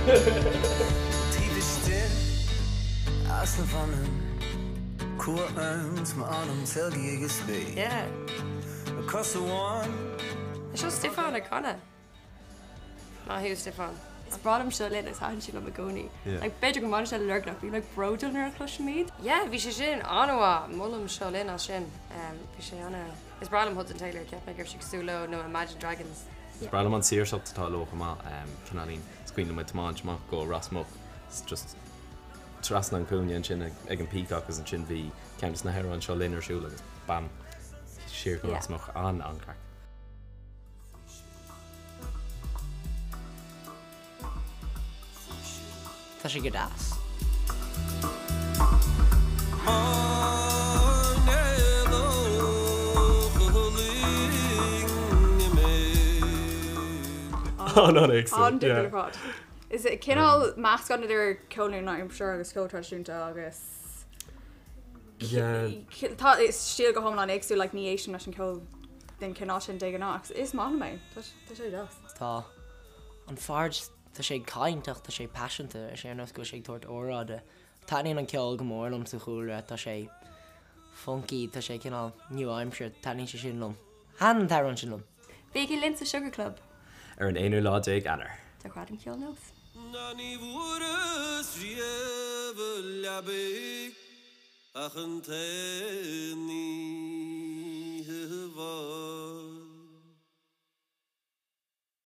Taobh istigh as na bhfanann cumha orm 's m'anam teilgthe ag an spéir. Yeah. Cos amháin. Seo Stiofán ag canadh. Maith thú Stiofán. Is breá liom Seo Linn agus thaitin sí liom i gcónaí. Yeah. Like b'fhéidir go mbaineann sé le Lorcnach, bím like bródúil nuair a chloisim iad. Yeah, bhí sé sin an-mhaith. Molaim Seo Linn as sin. Um, bhí sé ana... Is breá liom Hudson Taylor, cheap mé go raibh sé cosúil leo nó Imagine Dragons. Is breá liom an saoirseacht atá leo chomh maith, um, cineáilín. Is cuimhin liom ag tiomáint amach go Ros Muc, it's just trasna an cúinne ansin ag an Peacock agus ansin bhí ceann de na hamhráin Seo Linn ar siúl agus bam, siar go Ros Muc. An, an-craic. Tá sé go deas. An-an-éagsúil. An-difriúil ar fad. Is é cineál meascán idir ceol nua-aimseartha agus ceol traidisiúnta agus Yeah. Tá is stíl go hiomlán éagsúil like ní éistim leis an ceol den chineál sin de ghnáth agus is maith liom é. Tá tá sé deas. Tá an fear just tá sé ag caint ach tá sé paiseanta ar sé ar nós go bhfuil sé ag tabhairt óráide. Taitníonn an ceol go mór liom sa chúlra, tá sé funky, tá sé cineál nua-aimseartha, taitníonn sé sin liom. Thaitin an t-amhrán sin liom. Bígí linn sa Sugar Club. Ar an aonú lá déag Eanáir. Do Ghradam Ceoil Nós. Ná ní bhfuaireas riamh a leabaidh ach an t-aon oíche amháin.